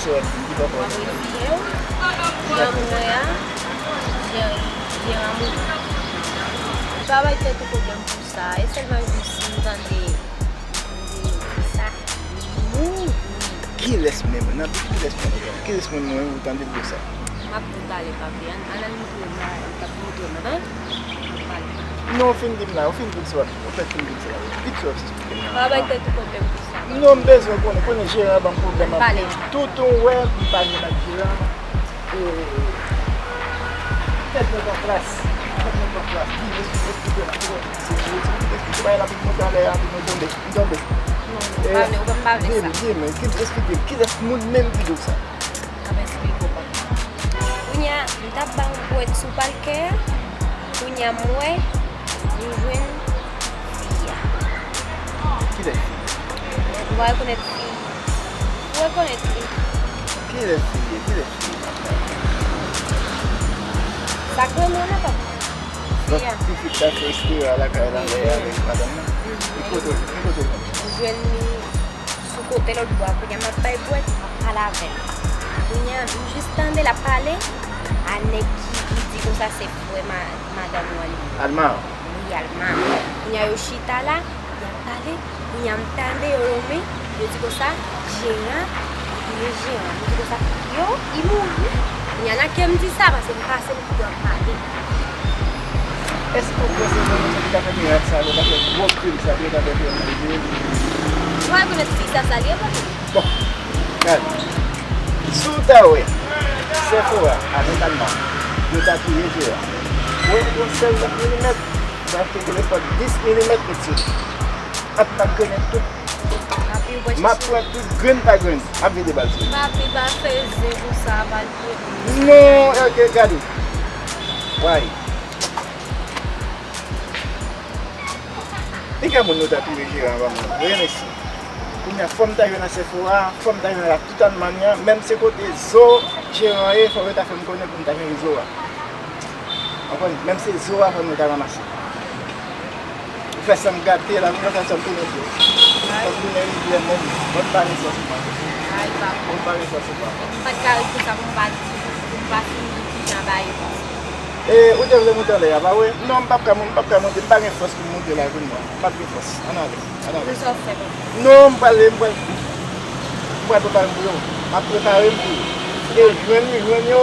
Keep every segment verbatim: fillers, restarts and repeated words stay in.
Se wè ki poko. W ap reziye w. Jan mwen a, Jeran, Jeran mouri. Pa bay tèt ou pwoblèm pou sa. E sèlman jis m tande, m tande sa. Li mouri. Kilès menm? Nan kilès menm? Kilès moun mwen ou tande di sa? M ap di w talè, papi. Ann, ann al montre m la, m t ap montre w, men. Non, w fin di m la, w fin di m sa w ap, w fèk fin di m sa w ap, vit sa w ap esplike m la. Pa bay tèt ou pwoblèm pou sa. Non, m bezwen konnen, konnen Jeran ban m pwoblèm anpil. Tout ou wè, m pa jwenn ak Jeran. E, tèt mwen pran plas, tèt mwen pran plas. Di m, esplike, esplike m, esplike m. Se, se, se, esplike bagay la, pou m monte anlè a, pou mwen tonbe, m tonbe. Non, non, pa vle, ou pa vle sa. Di m, di m, esplike m, kilès moun menm ki di w sa? M ap esplike w, papa. Kounye a, m t ap ba w bwèt sou palkè a. Kounye a, m wè, m jwenn fi a. Kilès fi? Ou pa rekonèt fi. Ou rekonèt li. Kilès fi ye? Kilès fi ye? Sa k renmen w nan, papa? Fi a. Donk, ti fi k t ap fè espere a lakay la, lè avèk madanm nan? Ki kote, ki kote w jwenn? M jwenn li sou kote lòt bò a, kounye a m ap bay bwèt, m ap pale avè l. Kounye a, m jis tande l ap pale a nèg ki, ki di konsa se frè ma-, madanm ou an li ye. Alma. Wi, Alma. Kounye a, yo chita la, y ap pale. Kounye a, m tande yo nonmen, yo di konsa, Jeran, li Jeran. Yo di konsa, yo, li mouri. Kounye a, nan kè m di sa, paske m pase m tou ap pale. Èske w panse se moun ki ta fè mirak sa, yo ta fè gwo krim sa, yo ta fè fè moun touye? Ou pa rekonèt fi sa, sa li ye, papa? Bon, gade. Si w ta wè Sefora avèk Alma, yo ta touye Jeran. Ou wè yon sèl milimèt, m achte telefòn dis milimèt, mesye. Ap, m ap grennen tout. Papi, ou pa chèche. M ap pran tout grenn pa grenn. M ap vide bal sou ou. Papi, pa fè zen konsa, pa l pwodui. Non, e, e, gade. Way. Piga moun nou ta touye Jeran anba moun. Wi, mesye. Kounye a, fò m ta jwenn nan Sefora, fò m ta jwenn ak tout Alma an, menm se kote zo Jeran ye, fò yo ta fè m konnen pou m ta jwenn zo a. Konprann? Menm se zo a fò nou ta ranmase. Ou fè san m gate la, ou fè san m tounen dlo. San m tounen rivyè menm. Bon, pa gen sòs pou mwen. Bon, pa gen sòs pou mwen. M pa t ka ret konsa pou m pa di, pou m pa fini kijan bagay yo pase. E, ou te vle monte anlè a, pa vre? Non, m p ap ka mon-, m p ap ka monte, m pa gen fòs pou m monte la kounye a. M p ap gen fòs. Ann ale. Ann ale. Men sa w fè, papa? Non, m prale, m pral, m pral prepare m pou yo. M ap prepare m pou yo. E jwenn li, jwenn yo,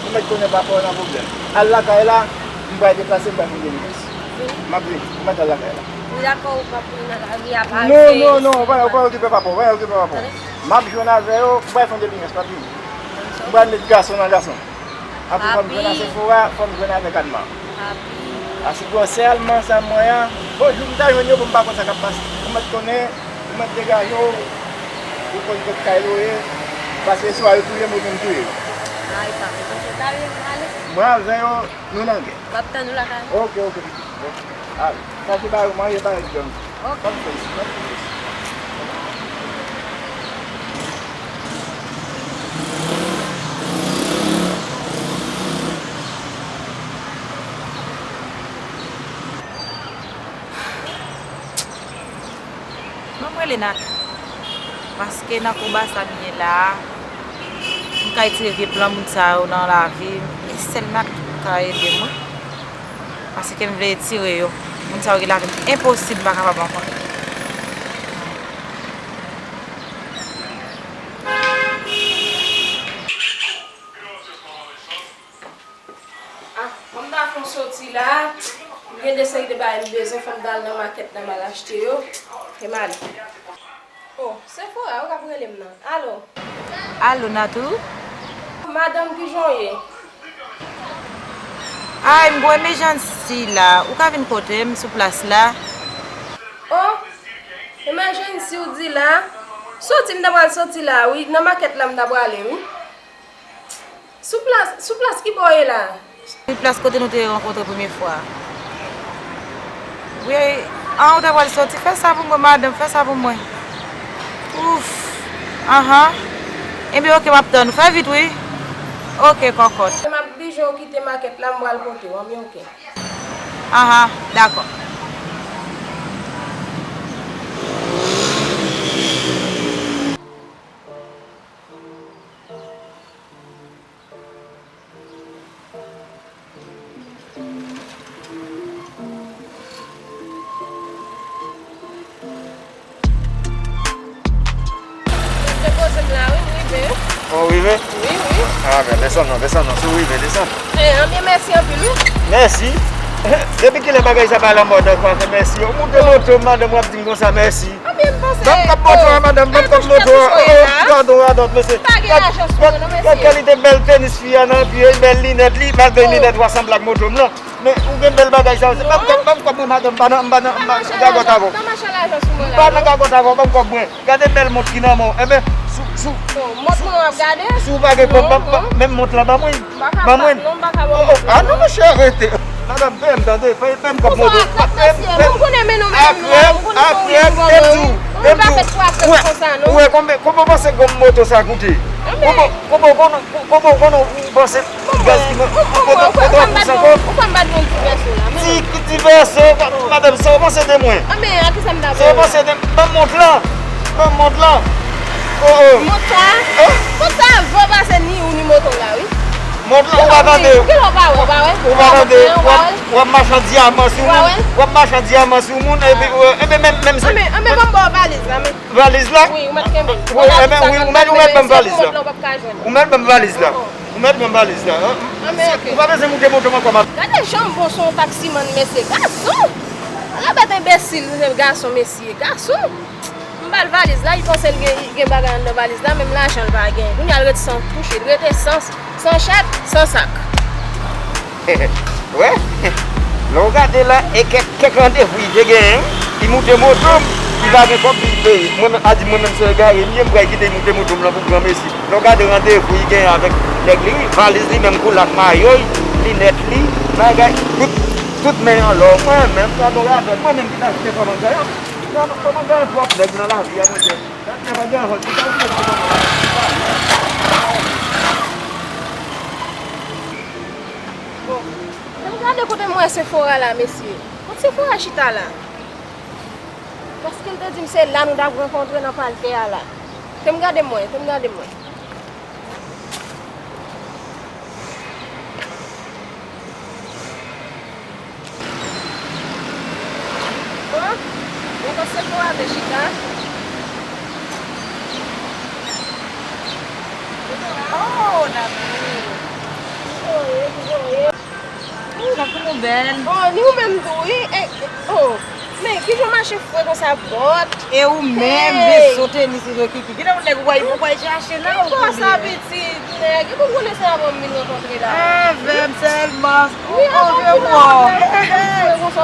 ou mèt konnen papa w nan pwoblèm. Al lakay la, m pral deplase, m pral fè yon delivrans. M ap vini, ou mèt al lakay la. Wi, dakò, ou p ap vin nan lari a, pa... Non, non, non, ou pa, ou pa okipe papa w, ou pa okipe papa w. M ap jwenn avè yo, m pral fè yon delivrans, m ap vini. M pral met gason nan gason. Apre fò m jwenn a Sefora, fò m jwenn avèk Alma. Papi. Asou gwosè Alma sa mwen an. Bon, jou m ta jwenn yo, bon, m pa konn sa k ap pase. Ou mèt konnen, ou mèt degaje w, ou konn kot kay la w ye. Paske swa yo touye m oubyen m touye yo. Ay, papi, papi, ta vle m ale? Mwen avè yo, nou nan gè. M ap tann ou lakay mwen. Oke, oke, pitit. Oke. Ale. Chache bagay ou manje, bagay ou dòmi. Oke. Bonn fèt, bonn fèt. Ban m rele Nat. Paske nan konba sa m ye la a, m ka retire vye plan moun sa yo nan lavi m. E sèl Nat ki ka ede mwen. Paske m vle retire yo. Moun sa yo gen lavi m enposib, m pa kapab ankò. Ah, fò m ta fè yon soti la. M gen de seri de bagay m bezwen, fò m ta al nan makèt la, m al achte yo. E m ale. Oh, Sephora, ou k ap rele m nan. Alo? Alo, Natou? Madanm, kijan w ye? Ay, m bò emejansi la. Ou ka vin kote m sou plas la? Oh, emejansi ou di la? Soti, m ta pral soti la, wi. Nan makèt la, m ta prale, wi. Sou plas, sou plas ki bò w ye la? Sou plas kote nou te rankontre premye fwa. Wi, an, ou ta pral soti, fè sa pou mwen, madanm, fè sa pou mwen. Ouf, anhan. Ebyen, oke, m ap tann ou. Fè vit, wi. Oke, kòkòt. M ap blijen w kite makèt la, m pral pote w, anben, oke. Anhan, dakò. Ou rive? Wi, wi. Ah, ben, desann non, desann non. Si w rive, desann. Eh, anbyen, mèsi anpil, wi. Mèsi. Depi kilè bagay sa pa la mòd ankò, fè mèsi? Ou moute moto m, madanm, w ap di m konsa, mèsi. Anbyen, m panse. Ban m kòb moto a, madanm, ban m kòb moto a. Oh, oh, gadon radòt, mesye. Pa gen lajan sou mwen, non, mesye. Gad kalite bèl tenis fi a nan pye, bèl linèt li, malgre linèt yo sanble ak moto m nan. Men, ou gen bèl bagay sa yo. Ban m kòb, ban m kòb mwen, madanm, m pa nan, m pa nan, m pa nan gagòt avè w. Pa mache lajan sou mwen la, non. M pa nan gagòt avè w, ban m kòb mwen. Gade bèl mont ki nan men w. Enben, sou, sou, non, mont mwen w ap gade? Si w pa gen kòb, menm mont lan ban mwen. Ban mwen. Non, m pa ka ba w mont lan. Ah non, monchè, rete. Madanm, peye m, tande, peye m kòb moto. Peye m, peye m. Ou konnen men nou menm, ou konnen fò w rive ban mwen, wi. Ou pa fèt pou aksè konsa, non. Ou wè konbyen, konbyen w panse granm moto sa koute? Konbyen, konbyen w konnen, konbyen w konnen ou panse gaz ki mwen, ou konnen, ou konnen, ou konnen, ou konnen bat yon ti vèso la, men. Ti, ti vèso, madanm, sa w panse de mwen? Anben, a kisa m ta ba w? Sa w panse de m? Ban m mont lan. Ban m mont lan. Oh, oh. Mont sa? Mont sa vo pase ni ou ni moto w la, wi. Mont lan, ou pa tande. Kilè w pa wè, ou pa wè? Ou pa tande. W ap, w ap mache an dyaman sou moun. W ap mache an dyaman sou moun, epi, enben, menm, menm si. Anben, anben, ban m ba w valiz la, men. Valiz la? Wi, ou mèt kenbe l. Wi, enben, wi, ou mèt, ou mèt ban m valiz la. Ou mèt ban m valiz la. Ou mèt ban m valiz la. Ou pa bezwen moute moto m ankò, madanm. Gade jan m bon sou yon taksimann, mesye. Gason! Ala bèt enbesil, gason, mesye. Gason! M ba l valiz la, li panse l gen, gen bagay anndan valiz la, menm lajan l pa gen. Kounye a l ret san touche, l rete san, san chèk, san sak. Wè, lè w gade la, e kèk, kèk randevou li te genyen, wi. Li moute moto m, li pa gen kòb pou l peye. Mwen menm, a di mwen menm se egare m ye, m pral kite l moute moto m lan pou granmesi. Lè w gade randevou li genyen avèk nèg li, wi, valiz li menm kou l ak mayo l, linèt li, bagay, tout, tout men an lò. Mwen menm, sa nou radòt, mwen menm ki ta kite kòmantè a. Kòmantè a twòp nèg nan lavi a, monchè. Bon, men gade kote m wè Sephora la, mesye. Kot Sephora chita la? Paske l te di m se la nou t ap rankontre nan paltè a la. Te m gade mwen, te m gade mwen. Bon, mwen panse pou ale chita. Oh, Dani. Kijan w ye, kijan w ye? Oh, Dani, nou bèl. Oh, ni ou menm tou, wi. Eh, oh. Men, kijan w mache fre konsa, bòt? E ou menm, hey, vin sote ni si zo kiki. Kite yon nèg ou pral, ou pral chache la, ou konnen. Ki bò sa, pitit, nèg? Epi ou konnen se avè w m vin rankontre la. Avè m sèlman. Wi, avè w vin rankontre.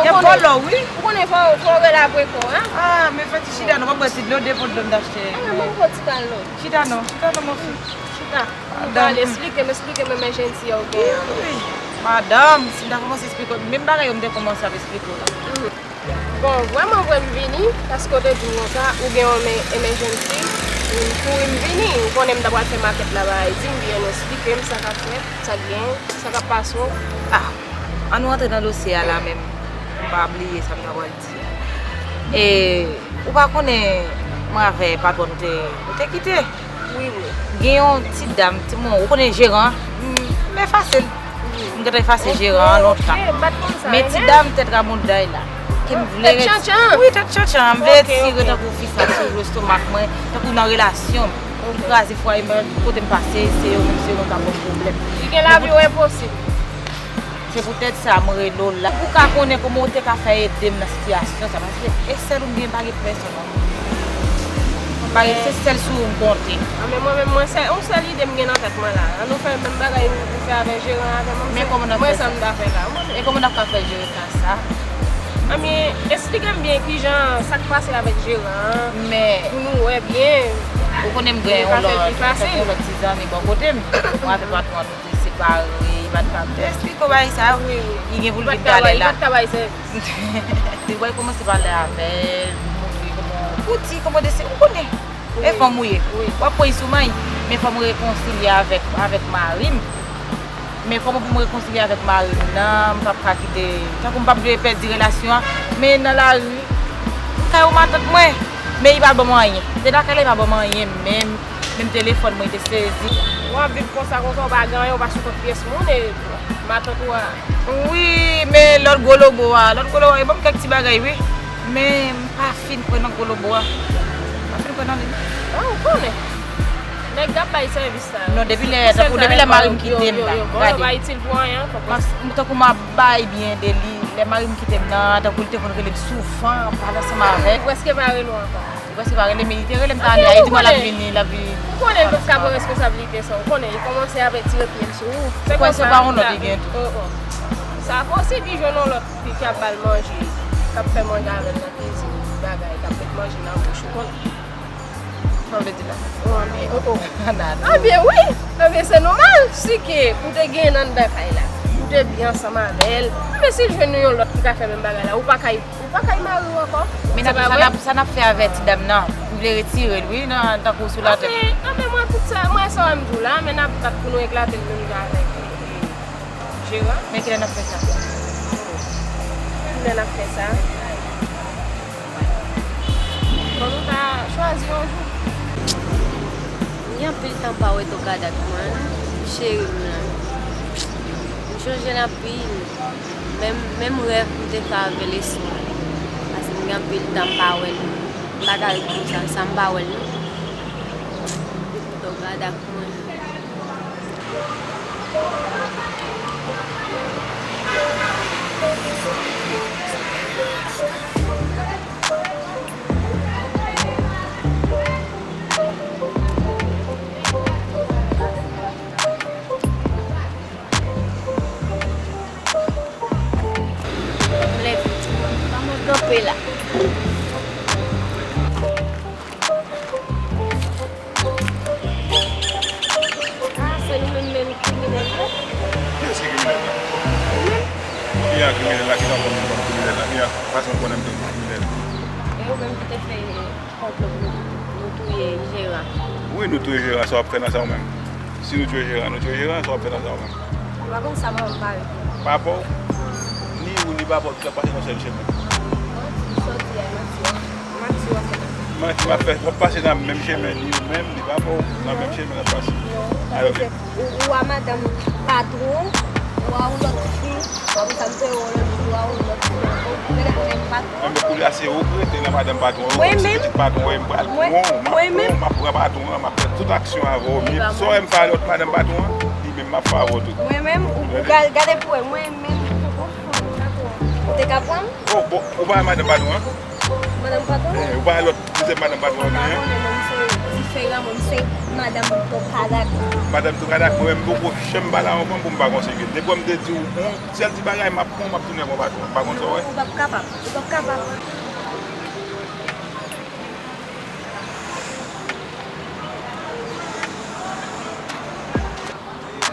E vòlò, wi. Ou konnen fò, fò w rele apre kò, en. Ah, men fè ti chita non, m ap bwè ti dlo, de pot dlo m t achte. Ah, men ban m pran ti kal non. Chita non, chita non, mon fi. Chita. Madanm. Al esplike m, esplike m emejensi a w genyen an. Wi, madanm, si m ta kòmanse esplike w, menm bagay yo m te kòmanse ap esplike w la. Bon, vrèman vre m vini, paske w te di m konsa, ou gen yon men-, emergency, m kouri m vini, ou konnen m ta pral fè makèt la bay Ayiti, m byen esplike m sa k ap fèt, sa k genyen, sa k ap pase w. Ah, ann nou antre nan dosye a la menm, m pa bliye sa m ta pral di a. E, ou pa konnen, mwen avè patwòn nou te, nou te kite. Wi, wi. Gen yon ti dam, ti moun, ou konnen jeran an? M efase l. M gentan efase jeran an lontan. Men ti dam tèt rabonday la, ke m vle retire. Wi, tèt tchatchan. M vle retire tankou fi sa sou lestomak mwen, tankou nan relasyon m. M kraze fwaye m, kote m pase, se yo menm, se yo menm k ap ban m pwoblèm. Li gen lavi w enposib. Se poutèt sa mwen rele w la. Pou w ka konnen kòman w te ka fè ede m nan sitiyasyon sa, paske e sèl ou m gen, pa gen pèsonn non. Pa gen, se sèl sou ou m konte. Ah, men mwen menm, mwen sèl, yon sèl ide m gen nan tèt mwen la. An nou fè menm bagay ou fè avè jeran an avè mwen. Men kòman n ap fè sa? Mwen sa m ta fè la. E kòman n ap ka fè jere ka sa? Anben, esplike m byen kijan sa k pase avèk jeran an. Men pou nou wè byen. Ou konnen m gen yon lòt, m gen yon lòt ti zanmi bò kote m. Mwen avè patwòn an nou te separe, li pa t ka, m te esplike w bagay sa yo. Wi, wi. Li gen pou l vin talè la. Li pa t ka bay sèvis. Li pral kòmanse pale avè l, montre kòman, pou di kòman de se, ou konnen. Wi. E fanm ou ye. Wi. W ap pran sou may, men fò m rekonsilye avèk, avèk mari m. Men kòman pou m rekonsilye avèk mari m nan, m p ap ka kite, tankou m p ap vle pèdi relasyon an, men nan lari, m kay yon matant mwen, men li pa ban m anyen. Te lakay la, li pa ban m anyen menm, menm telefòn mwen, li te sezi. W ap viv konsa, konsa, w pa gen anyen, w pa sou kont pyès moun, e matant ou a. Wi, men lòt gwo lobo a, lòt gwo lobo a, li ban m kèk ti bagay, wi. Men m pa fin kwè nan gwo lobo a. M pa fin kwè nan li. Ah, ou konnen. Nèg k ap bay sèvis la yo. Non, depi lè, tankou, depi lè mari m kite m nan, gade. Yo, yo, yo, yo pa itil pou anyen, konprann. Tankou m ap bay byen de li, lè mari m kite m nan, tankou li te konn rele m souvan, m pale ansanm avè l. Li prèske pa rele w ankò. Li prèske pa rele, men li te rele m talè a, li di mwen l ap vini, l ap vini. Ou konnen l pa ka pran responsablite sa, ou konnen, li kòmanse avèk tire pye l sou ou. Se konsa, se pa yon nòt li gen tou. Oh, oh. Sa fè osi li jwenn yon lòt fi ki ap ba l manje, k ap fè manje avè l nan kizin, bagay, k ap met manje nan bouch ou, konnen. Sa w vle di la? Oh, anbyen, oh, oh. Anbyen, wi. Anbyen, se nòmal. Si ke ou te genyen l anndan kay la, ou te byen ansanm avè l, anbyen, si l jwenn yon lòt ki ka fè menm bagay la, ou pa ka, ou pa ka mari w ankò. Men sa n ap, sa n ap fè avè ti dam nan? M vle retire l, wi, nan, tankou sou latèt. Anfen, anfen, mwen, tout sa, mwen, sa w wè m di w la, men n ap bat pou nou eklate l menm jan avèk li. Jeran. Men kilè n ap fè sa? Kilè n ap fè sa? Bon, nou ta chwazi yon jou. M gen anpil tan m pa wè Tokadak mwen, cheri m lan. M chonje l anpil. Menm, menm rèv m te fè avè l eswè. Paske m gen anpil tan m pa wè l. M pa ka ret konsa, san m pa wè l, non. Tokadak mwen. Lè piti mwen pa mwen kanpe la. Ah, se nou menm menm kriminèl yo? Kiyès ki kriminèl la? Ou menm? Ki a kriminèl la? Ki nan kòm kriminèl la? Ki a fason w konnen m te kriminèl? E ou menm ki te fè konplo pou nou, nou touye Jeran? Wi, nou touye Jeran, sa w ap fè nan sa ou menm? Si nou touye Jeran, nou touye Jeran, sa w ap fè nan sa ou menm? Ou pa konn sa manman m pare pou ou. Papa w? Ni ou ni papa w, tout ap pase nan sèl chemen. Manti, sa w di a, manti w ap fè. Manti w ap fè la. Manti m ap fè, w ap pase nan menm chemen, ni ou menm, ni papa w, nan menm chemen n ap pase. Non, sa vle di, ou, ou a madanm patwon, ou a yon lòt fi, w ap sa m fè w lòt jou, ou a yon lòt fi ankò, ou genlè menm patwon. Enben, kounye a se ou k rete nan madanm patwon an, ou konn se pitit patwon an, m pral pran w, m ap pran w, m ap pran patwon an, m ap fè tout aksyon avè w, men sa w wè m fè a lòt madanm patwon an, li menm m ap fè avè w tou. Mwen menm, ou, ou gade, gade pou wè, mwen menm, ou, ou, ou te ka pran m? Oh, bon, ou pa wè madanm patwon an? Madanm patwon? Eh, ou pa wè lòt dezyèm madanm patwon an genyen? Ou pa konnen, mwen, m se diferan, mwen, m se madanm Tokadak. Madanm Tokadak, mwen menm, m poko janm pale a yon fanm pou m pa konseye l. Depi m te di w yon sèl ti bagay, m ap pran w, m ap tounen pran patwon an. M pa konn sa w wè. Ou p ap kapab. Ou p ap kapab.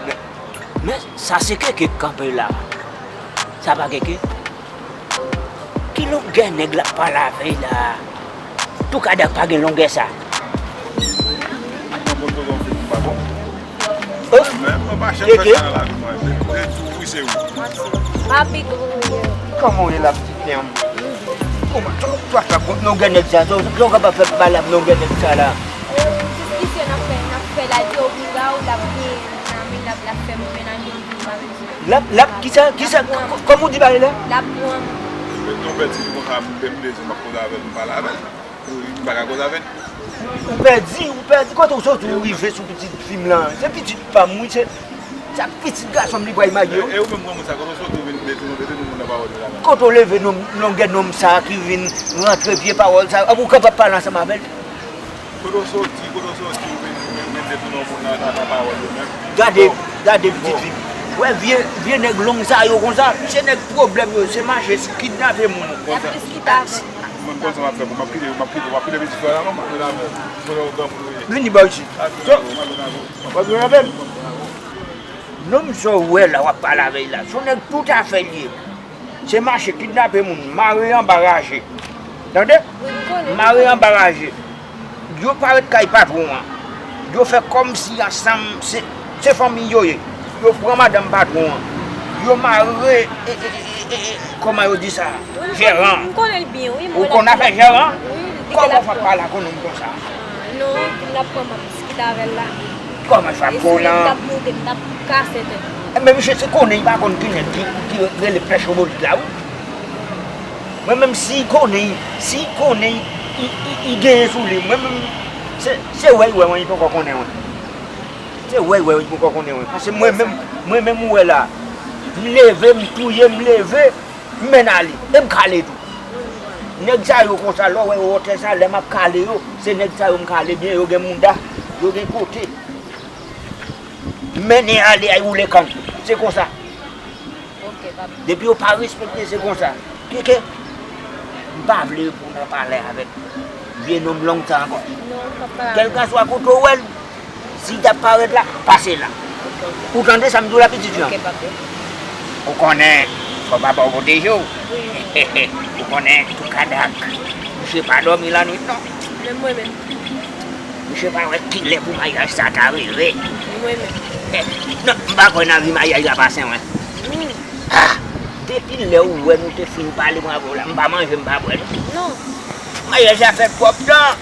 Men, men, sa se Keke k kanpe la. Sa pa Keke? Ki longè nèg la pale avè l la? Tokadak pa gen longè sa. Mwen konn kote yon fi ki pa bon. Oh. Mwen menm, mwen pa janm fè sa nan lavi mwen. Mwen di w wi, se wi. Papi, kòman w ye? Kòman w ye la, pitit fi m? Kòman, kòman w fè kont longè nèg sa? Sa w kapab fè pale ak longè nèg sa la? Diskisyon n ap fè, n ap fè la, di w wi, w ap gen nan men l ap, l ap fè m mennen yon jou, m pa bezwen. L ap, l ap, kisa, kisa, kò-, kòman w di bagay la? L ap pran m. Mwen tonbe ti konsa, m te m dezi, m ap koze avè l, m pale avè l. Wi, m pa ka koze avè l. Ou pèdi, ou pèdi. Kote w soti, ou rive sou pitit fi m lan? Se pitit pa m, wi, se, se ak pitit gason m li pral marye, wi. E, e ou menm granmoun sa, kote w soti, ou vin detounen, detounen moun nan pawòl yo la menm? Kote w leve nonm, longè nonm sa ki vin rantre vye pawòl sa, ou kapab pale ansanm avè l? Kote w soti, kote w soti, ou vin, vin, vin detounen moun nan, nan, nan pawòl yo menm? Gade, gade pitit fi m. Wè vye, vye nèg long sa yo konsa, se nèg pwoblèm yo, se mache, se kidnape moun. Konsa. Mwen konn sa m ap fè pou m ap kite, m ap kite, m ap kite pitit frè la non, m ap vin avè l. Mwen wè w granmoun ou ye. Vini bò isit. So, w ap vin avè m. Nonm sa w wè la, w ap pale avè l la, se yon nèg toutafè l ye. Se mache kidnape moun, mare anba raje. Tande? Mare anba raje. Yo parèt kay patwon an. Yo fè kòmsi ansanm se, se fanmi yo ye. Yo pran madanm patwon an. Yo mare, e, e, e, e, e, kòman yo di sa? Wi, m konnen, jèran. M konnen l byen, wi, m wè l ap, ou konn afè jèran? Wi, li te la pran. Kòman w fè ap pale ak yon nonm konsa? Ah, non, l ap pran m ap diskite avè l la. Kòman sa, konan? E si m t ap moute, m t ap kase tèt li. Enben, misye, se konnen, li pa konn ki nèg ki, ki rele pèch omolit la, wi. Mwen menm, si konnen, si konnen, li, li, li genyen sou li, mwen menm, se, se wè, li wè, mwen, li poko konnen, mwen. Se wè, wè, ou poko konnen, wè. Paske mwen menm, mwen menm ou wè la. M leve, m touye, m leve, m mennen ale. E m kale tou. Nèg sa yo konsa, lè w wè yo wotè sa, lè m ap kale yo, se nèg sa yo m kale byen, yo gen mouda, yo gen kote. M mennen ale, ay woule kan. Se konsa. Ok, papi. Depi yo pa respekte, se konsa. Keke, m pa vle pou n ap pale avèk vye nonm long sa ankò. Non, papa. Kèlkanswa kote w wè l, si l t ap parèt la, pase la. Ok, ok. Ou tande sa m di w la, pitit jan? Ok, papi. Ou konnen, fò papa w pwoteje w. Wi. Ou konnen, tou kadak. Misye pa dòmi lannwit, non. Menm mwen menm. Misye pa wè kilè pou maryaj sa ta rive. Mwen menm. Non, m pa kwè nan vi maryaj la pa sen, wi. Hmm. Ah! Depi lè ou wè nou te fin pale, mwen avè w la, m pa manje, m pa bwè, non. Non. Maryaj la fèt pwòp tan.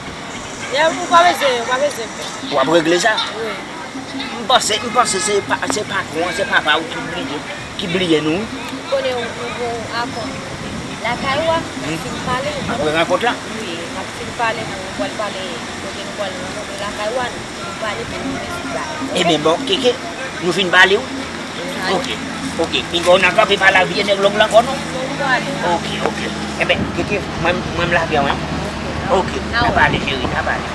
Ya, ou pa bezwen, ou pa bezwen fè. W ap regle sa? Wi. M panse, m panse se pa, se patwon an, se papa ou ki bliye, ki bliye nou, wi. Konnen ou, ou gon akò lakay ou a, n ap fin pale. Apre rankont la? Wi, n ap fin pale, nou pral pale kote nou pral rankontre lakay ou a, n ap fin pale pou nou rezoud bagay. Ebyen, bon, Keke, nou fin pale, wi? Wi. Ok, ok. Piga w nan kanpe pa la vye nèg long la ankò, non? Non, nou pral. Ok, ok. Ebyen, Keke, mwen, mwen m lage, wi. Ok, n ap pale, cheri, n ap pale.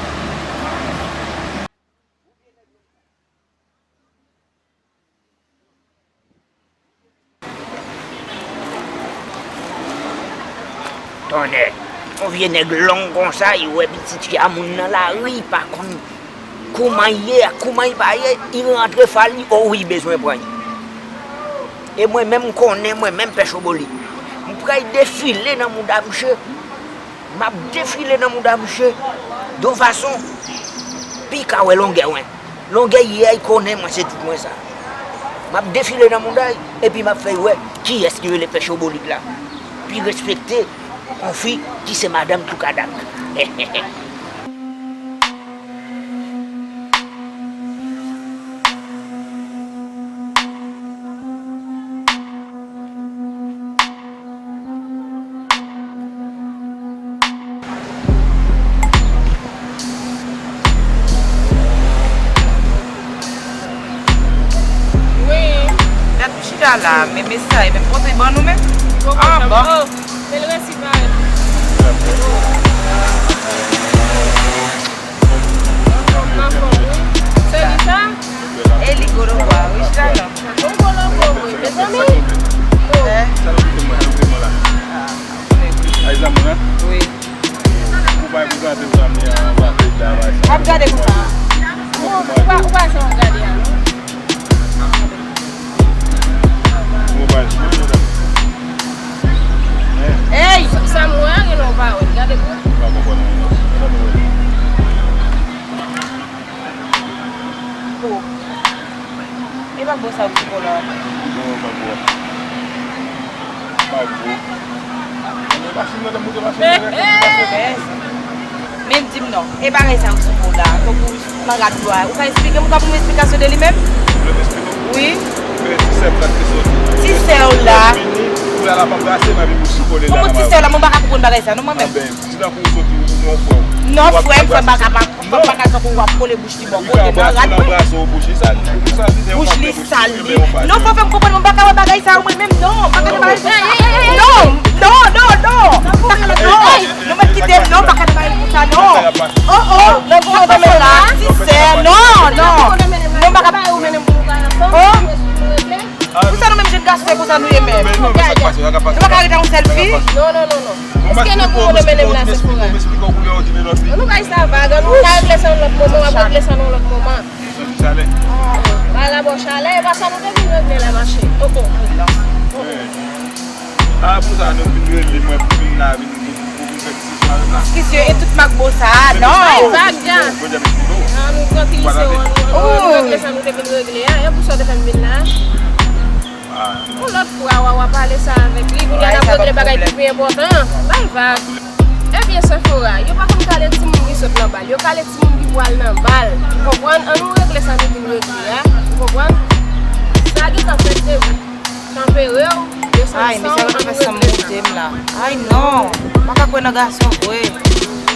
Tonnè, yon vye nèg long konsa, li wè pitit fi a moun nan lari, li pa konn kouman l ye ak kouman l pa ye, li rantre fali, o wi, li bezwen pran l. E mwen menm, m konnen, mwen menm, Pè Choboli, m pral defile nan mouda misye. M ap defile nan mouda misye de yon fason pou l ka wè longè mwen. Longè l ye a, l konnen mwen se tout mwen sa. M ap defile nan mouda l, epi m ap fè l wè kiyès ki rele Pè Chobolik la. Pou l respekte yon fi ki se madanm Toukadak. Wi. Dat ou chita la, men mesaj, men pote ban nou men. Ah, bon. Oh, men l resi parèt. Anfòm, anfòm, wi. Se li sa? E li gwo lòbwa, wi, chita la. Ou gwo lòbwa, wi, mezanmi. Eh? Ay, zanmi, hein? Wi. Ou pa prezante zanmi an, w ap gade konsa. Ou pa, ou pa janm gade a, non? Ey! Sa m wè a, gen lè w pa wè l. Gade pou. Ou pa konprann anyen, non. Gade pou wè. Bon. E pa bon sa ou sou kò la. Non, pa bon. Pa bon. Masin nan, masin nan, masin nan. Men di m non. E bagay sa ou sou kò la. Tankou nan rad yo a. Ou ka eksplike m, ou ka ban m esplikasyon de li menm? Ou vle m eksplike w? Wi. Men ti sè m la te soti. Ti sè w la. Vini, pou la, l ap anbrase m, epi pou sou kò li la. Kòman ti sè w la, mwen pa ka konprann bagay sa, non, mwen menm. Anben, Ti tankou ou soti, ou gen yon frè w. Non, frè m, frè m pa ka, pa, pa, pa ka tankou w ap kole bouch li bò kote nan rad mwen. Bouch li sal li. Non, fò fè m konprann, mwen pa ka wè bagay sa yo mwen menm, non. Pa ka nan bagay konsa. Non, non, non, non. Pa ka nan, non. Non, mwen kite m, non, pa ka nan bagay konsa, non. Oh, oh. Nan gwo mwen la, ti sè, non, non. Non, pa ka. Oh. Pou sa nou menm jèn gason, se konsa nou ye menm. Nou pa ka rete yon sèl fi? Non, non, non, non. Èske nan gwo mwen mennen m la, Sephora? Ann nou bay sa vag, ann nou ka regle sa yon lòt moman, w ap regle sa nan yon lòt moman. Bagay la ba w chalè, e pa sa nou te vin regle la, mache. Oh, oh. A, pou sa nou vin rele mwen pou vin la, vin, vin, vin fè ti sal la. Kisye, e tout makbo sa a, non. Bay vag, dja. Ann nou trankilize w, ann nou, ann nou regle sa nou te vin regle a. E pou sa w te fè m vin la. Yon lòt fwa, w a, w a pale sa avèk li. Kounye a, n ap regle bagay ki pi enpòtan. Bay vag. Ebyen, Sephora, yo pa konn kale timoun ki sot nan bal. Yo kale timoun ki pral nan bal. Ou konprann? Ann nou regle sa nou vin regle a. Ou konprann? Sa gentan fèt deja. Tanpere w, desann san w, ann nou regle sa. Ay, non. M pa ka kwè nan gason vre.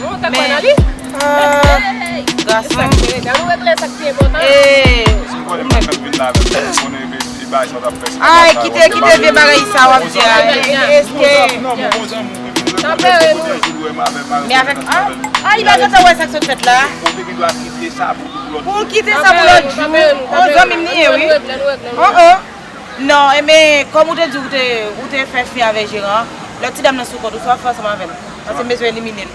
Non, ou te kwè nan li? Ah, gason. Gason, nou regle sa k pi enpòtan. Eh, Si m konnen m ap vin la avèk mwen, m konnen e, e bagay sa w t ap fè, se pa Ay, sa, kite, kite vye bagay sa w ap di a. Eske Non, bon, bon zanmi, m vin Tanpere, nou. Kote jou lwe m avè m, Men avèk, ah, ah, li pa gentan wè sa k sot fèt la. Ou te gen dwa kite sa pou tout lòt Pou l kite sa pou lòt jou. Tanpere, nou, tanpere, Oh, zanmi m li ye, wi. Nou regle, nou regle, nou Oh, regle. oh. Non, e men, kòm ou te di ou te, ou te fè fi avè jeran an, lòt ti dam nan sou kont ou, sa w ap fè ansanm avè l? Paske m bezwen elimine l.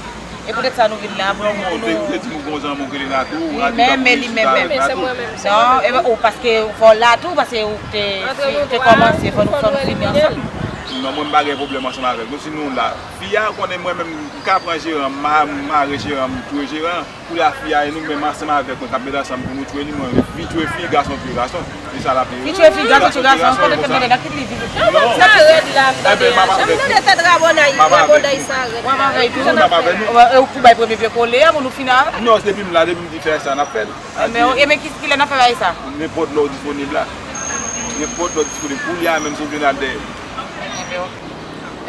E poutèt sa nou vin la, pou nou, Non, pou ou te, ou nou te di nou gon zanmi w rele Natou, Li menm, men li menm, menm. Men se mwen menm, se mwen Non, menm. e ben, ou, paske fò w la tou, paske ou te, Antre nou te twa, kòmanse, fò nou, fò fò nou nou fini elimine ansanm. l. Non, mwen m pa gen pwoblèm ansanm avèk nou, si nou la. Fi a konnen mwen menm, m ka pran jeran, m ma-, m mare jeran, m touye jeran. Koulye a fi a e nou menm ansanm avèk mwen k ap met ansanm pou nou touye li, mwen, fi touye fi, gason touye gason. E sa l ap ye. Fi touye fi, gason touye gason, kote ke mete nan kit li vini. Non. Sa rèd la, m tande Enben, m ap a. Sa m avèk tande nou. tèt rabòday, M ap avèk rabòday nou. sa rèd. Mwen m avèk li, Ou toujou menm ap avèk nou. E ou pou bay premye pye kole a, pou nou fini avè l. Non, se depi m la, depi m di fè sa, n ap fè l. Enben, enben ki, kilè n ap fè bagay sa? Nenpòt lè w disponib la. Nenpòt lè w disponib. Koulye a menm si w vin al dèyè. Enben,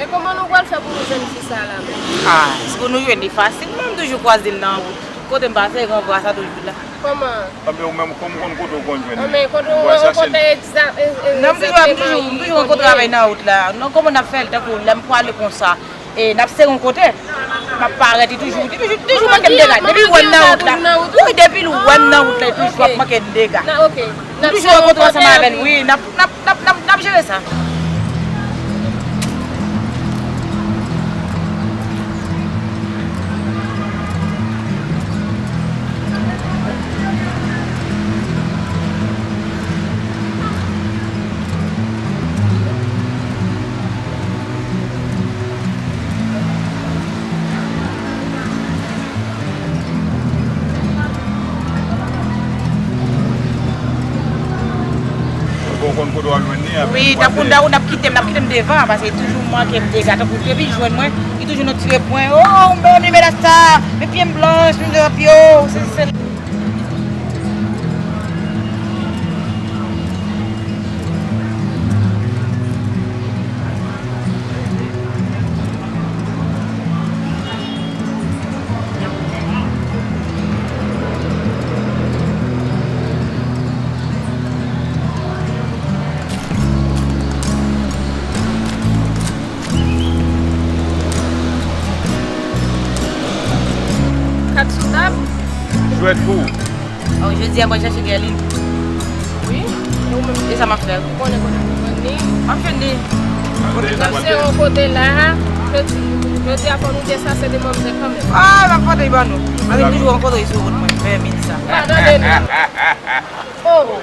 E kòman nou pral fè pou nou jwenn fi sa la menm? Ah, si pou nou jwenn li fasilman, m toujou kwaze l nan wout. Tout kote m pase, gran bra sa toujou la. Kòman? Anben, ou menm, kòm ou konn kote ou konn jwenn li. Anben, kote ou Ou al chache l. renkontre egza-, e, e, Non, m toujou, m toujou, m toujou egzakteman, renkontre avè l nan wout la. Non, kòman n ap fè l, tankou lè m pwale konsa, e n ap sere yon kote, m ap parèt, li toujou, li toujou, toujou manke m dega. Depi l wè m nan wout la, wi, depi l wè m nan wout la, li toujou ap manke m dega. Nan, ok. M toujou rankontre ansanm avè l, wi. N ap, n ap, n ap, n ap, n ap jere sa. Ou konn kote w ap jwenn li, epi Wi, tankou n ap kite m, n ap kite m devan, paske li toujou manke m dega. Tankou depi l jwenn mwen, li toujou nan tire pwen. Oh, men, men, men, la sa, men pye m blanch, men pye, se, se, Kat sou tab. Jwèt pou ou. Oh, jodi a mwen chache Guerline. Wi, e ou menm? E sa m ap fè? Ou konnen kote pou jwenn li? M ap jwenn li. N ap se yon kote la, jodi, jodi a fò nou desase de manmzèl kanmenm. Ah, m ap pote l ban nou. Paske m toujou rankontre sou wout mwen, vèmin sa. Pa tande nou. Oh.